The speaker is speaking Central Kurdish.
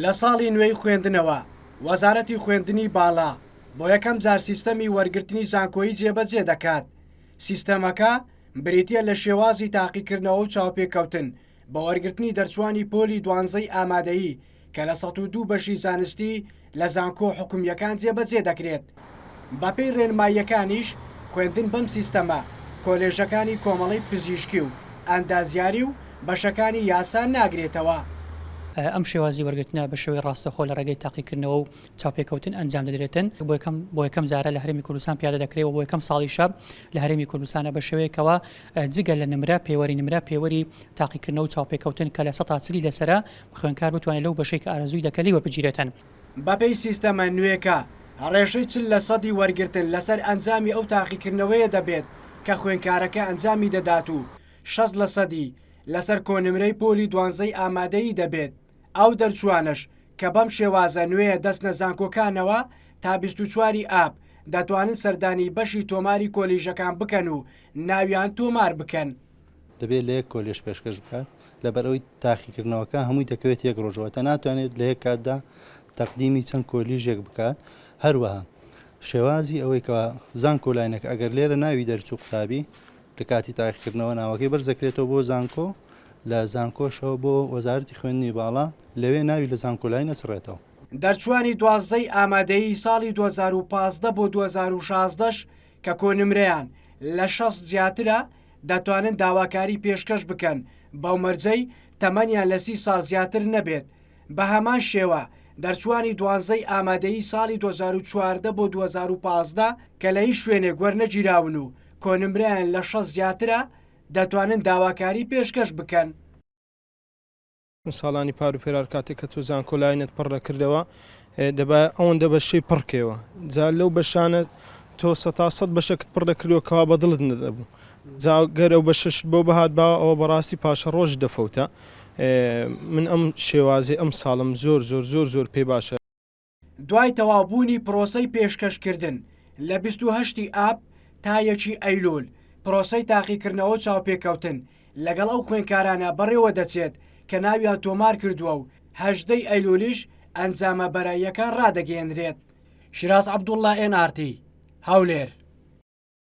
لە ساڵی نوێی خوێندنەوە، وەزارەتی خوێندنی باڵا بۆ یەکەم جار سیستەمی وەرگرتنی زانکۆیی جێبەجێ دەکات. سیستەمەکە بریتییە لە شێوازی تاقیکردنەوە و چاوپێکەوتن بە وەرگرتنی دەرچووانی پۆلی دوانزەی ئامادەیی کە لە 102 بەشی زانستی لە زانکۆ حکومییەکان جێبەجێ دەکرێت. بەپێی رێنماییەکانیش خوێندن بەم سیستەمە کۆلێژەکانی کۆمەڵەی پزیشکی و ئەندازیاری و بەشەکانی یاسا ناگرێتەوە. ئەم شێوازی وەرگرتنە بە شێوەی ڕاستەخۆ لە ڕێگەی تاقیکردنەوە و چاوپێکەوتن ئەنجام دەدرێتن. بۆ یەکەم بۆ یەکەم جارە لە هەرێمی کوردستان پیادە دەکرێت و بۆ یەکەم ساڵیشە لە هەرێمی کوردستانە بە شێوەیەکەوە جگە لە نمرە پێوەری نمرە پێوەری تاقیکردنەوە و چاوپێکەوتن کە 40% لەسەرە خوێندکار بتوانێت لەو بەشەی کە ئارەزووی دەکە لێی وەربگیرێتن. بەپێی سیستەمە نوێکە، ڕێژەی 40 لە سەدی وەرگرتن لەسەر ئەنجامی ئەو تاقیکردنەوەیە دەبێت کە خوێندکارەکە ئەنجامی دەدات و 60 لە سەدی لەسەر کۆنمرەی پۆلی دوانزەی ئامادەیی دەبێت، ئەو دەرچووانەش کە بەم شێوازە نوێیە دەچنە زانکۆکانەوە تا 24 ی ئاب دەتوانن سەردانی بەشی تۆماری کۆلیژەکان بکەن و ناویان تۆمار بکەن. دەبێت لە یەک کۆلێژ پێشکەش بکات، لەبەرئەوەی تاقیکردنەوەکە هەمووی دەکەوێت یەک ڕۆژ، واتە ناتوانێت لە یەک کاتدا تەقدیمی چەند کۆلیژێک بکات. هەروەها شێوازی ئەوەی کە زانکۆلاینەکە ئەگەر لێرە ناوی دەرچوو قوتابی لە کاتی تاقیکردنەوە ناوەکەی بەرز دەکرێتەوە بۆ زانکۆ، لە زانکۆشەوە بۆ وەزارەتی خوێندنی باڵا، لەوێ ناوی لە زانکۆلاین ئەسڕێتەوە. دەرچووانی دوازدەی ئامادەیی ساڵی 2015 بۆ 2016 ش کە کۆنمرەیان لە 60 زیاترە دەتوانن داواکاری پێشکەش بکەن بەو مەرجەی تەمەنیان لە 30 ساڵ زیاتر نەبێت، بەهەمان شێوە دەرچووانی دوانزەی ئامادەیی ساڵی 2014 بۆ 2015 کە لە هیچ شوێنێک وەرنەگیراون و کۆنمرەیان لە 60 زیاترە دەتوانن داواکاری پێشکەش بکەن. ساڵانی پار و پێرار کاتێک کە تۆ زانکۆلاینت پڕ دەکردەوە دەبایە ئەوەندە بەشەی پڕکەیەوە جا لەو بەشانە تۆ سەتا سەد بەشەکت پڕ دەکردەوە کەوا بە دڵت نەدەبوو جا گەر ئەو بەشەشت بۆ بهات باوە ئەوە بەڕاستی پاشە ڕۆژ دەفەوتە من ئەم شێوازی ئەم ساڵم زۆر زۆر زۆر زۆر پێ باشە. دوای تەواوبوونی پرۆسەی پێشکەشکردن لە 28 ی ئاب تا یەکی ئەیلوول، پرۆسەی تاقیکردنەوە و چاوپێکەوتن لەگەڵ ئەو خوێندکارانە بەڕێوەدەچێت کە ناویان تۆمارکردووە و 18 ی ئەیلوولیش ئەنجامە بەراییەکان رادەگەیەنرێت. شیراز عەبدوڵڵا، ئێن ئاڕ تی، هەولێر.